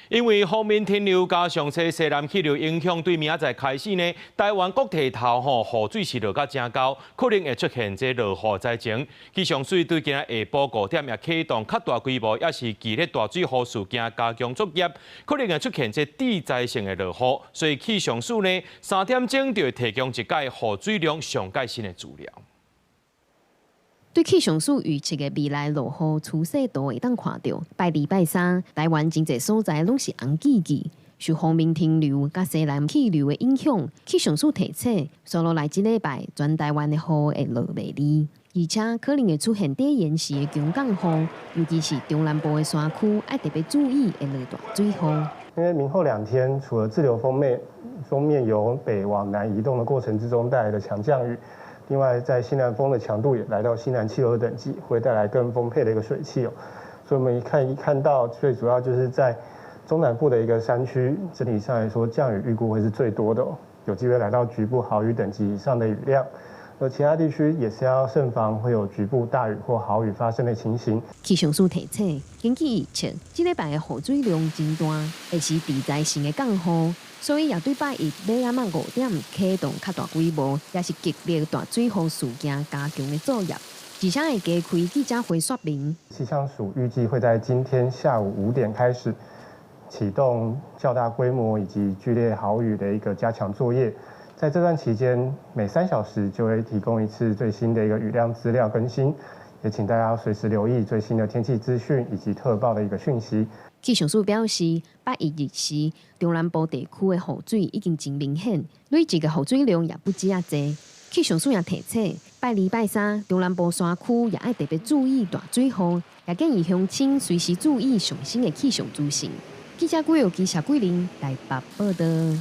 因為鋒面天流加上這西南氣流影響，對明仔載開始呢，台灣各地頭吼雨水是落甲誠厚，可能會出現這落雨災情。氣象署對今仔下晡5點也啟動較大規模，抑是劇烈大水雨事件加強作業，可能會出現這地災性的落雨。所以氣象署呢3點鐘就會提供一改雨水量上蓋新的資料。對氣象署預測的未來落雨趨勢圖會當看著，拜二拜三，台灣真濟所在攏是紅記記，受鋒面天流佮西南氣流的影響，氣象署提醒，紲落來這禮拜全台灣的雨會落袂離，而且可能會出現短延時的強降雨，尤其是中南部的山區，愛特別注意會落大水雨。因為明後2天，除了滯留鋒面由北往南移動的過程之中帶來的強降雨，另外，在西南風的強度也來到西南氣流的等級，會帶來更豐沛的一個水汽哦。所以，我們一看到，最主要就是在中南部的一個山區，整體上來說，降雨預估會是最多的哦，有機會來到局部豪雨等級以上的雨量。而其他地區也是要慎防會有局部大雨或豪雨發生的情形。氣象署提醒，根據預測，這禮拜的雨水量真大，會是地災性的降雨。所以也對拜一尾仔晚5點啟動較大規模，抑是劇烈大水雨事件加強的作業，而且會加開記者會說明。氣象署預計會在今天下午5點開始啟動較大規模以及劇烈豪雨的一個加強作業。在這段期間，每3小時就會提供一次最新的一個雨量資料更新，也請大家隨時留意最新的天氣資訊以及特報的一個訊息。氣象署表示，拜一日時，中南部地區的雨水已經真明顯，累積的雨水量也不止遮濟。氣象署也提醒，拜二拜三，中南部山區也愛特別注意大水雨，也建議鄉親隨時注意上新的氣象資訊。記者郭玉基、謝桂玲台北報道。